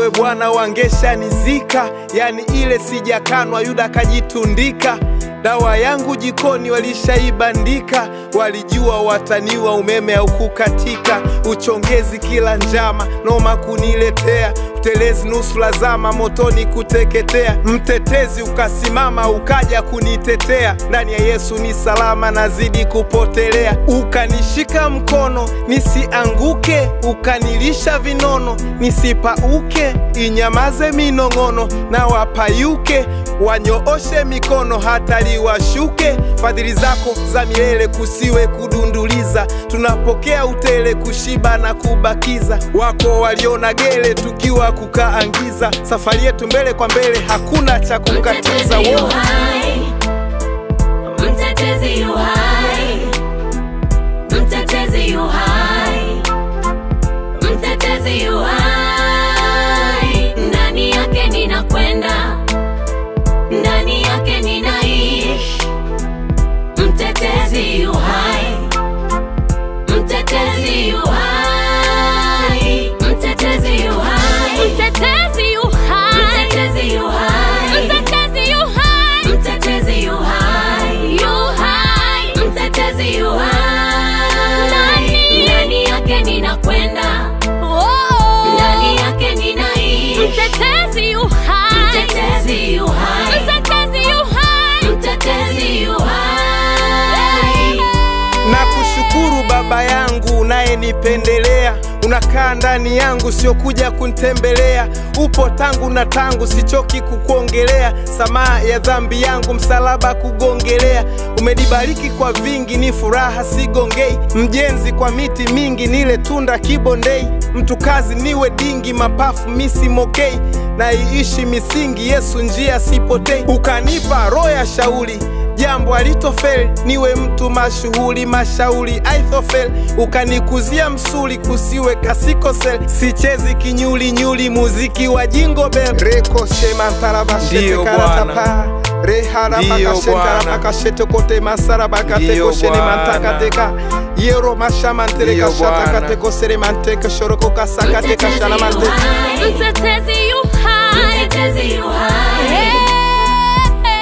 wewe Bwana wangeshanizika. Yani ile sijakanwa Yuda kajitundika. Dawa yangu jikoni walishaibandika. Walijua wataniwa umeme au kukatika. Uchongezi kila njama noma kuniletea. Utelezi nusu lazama motoni kuteketea. Mtetezi ukasimama ukaja kunitetea. Ndani ya Yesu ni salama nazidi kupotelea. Ukanishika mkono nisianguke. Ukanilisha vinono nisipauke. Inyamaze minong'ono na wapayuke. Wanyooshe mikono hatari washuke. Fadhili zako za milele kusiwe kudunduliza. Tunapokea utele kushiba na kubakiza. Wako waliona gele tukiwa kukaangiza. Safari yetu mbele kwa mbele hakuna cha kukatiza. Mtetezi yu hai, mtetezi yu hai, mtetezi yu hai, mtetezi yu hai. Ndani yake ninakwenda, ndani yake ninaishi. Mtetezi yu hai, mtetezi yu hai, mtetezi yu hai, mtetezi yu hai, mtetezi yu hai, mtetezi yu hai, mtetezi yu hai, yu hai, mtetezi yu hai. Ndani yake ninakwenda, ndani yake ninaishi. Mtetezi yu hai, mtetezi yu hai, mtetezi yu hai, mtetezi yu hai. Nakushukuru Baba yangu unayenipendelea. Unakaa ndani yangu sio kuja kunitembelea. Upo tangu na tangu sichoki kukuongelea. Samaha ya dhambi yangu msalaba kugongelea. Umenibariki kwa vingi ni furaha sigongei. Mjenzi kwa miti mingi nile tunda kibondei. Mtu kazi niwe dingi mapafu misi mokei. Na iishi misingi Yesu njia sipotei. Ukanipa roho ya shauri jambo alitofeli. Niwe mtu mashuhuri mashauri aithofeli. Ukanikuzia msuli kusiwe kasikosel. Sichezi kinyuli nyuli muziki wa jingle bell. Reko shema Ndiyo Bwana, ndiyo Bwana, ndiyo Bwana, ndiyo Bwana. Mtetezi yu hai, mtetezi yu hai,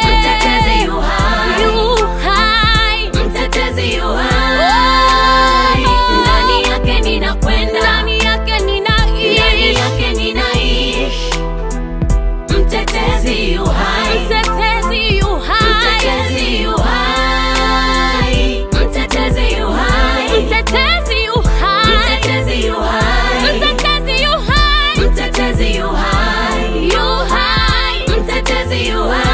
mtetezi yu hai, yu hai, mtetezi yu hai. Ndani yake ninakwenda, ndani yake ninaishi, ndani yake ninaishi. Mtetezi yu hai, mtetezi yu hai, mtetezi yu hai, mtetezi yu hai, mtetezi yu hai, mtetezi yu hai, mtetezi yu hai, mtetezi yu hai, yu hai, mtetezi yu hai.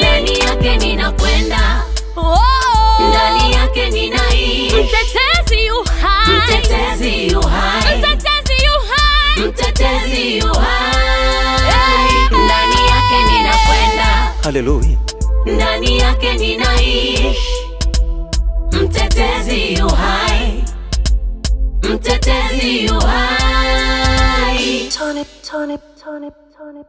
Ndani yake ninakwenda, ndani yake ninaishi. Mtetezi yu hai, mtetezi yu hai, mtetezi yu hai, mtetezi yu hai. Ndani yake ninakwenda, Haleluya, ndani yake ninaishi. Mtetezi yu hai, mtetezi yu hai. Tony, Tony, Tony, Tony.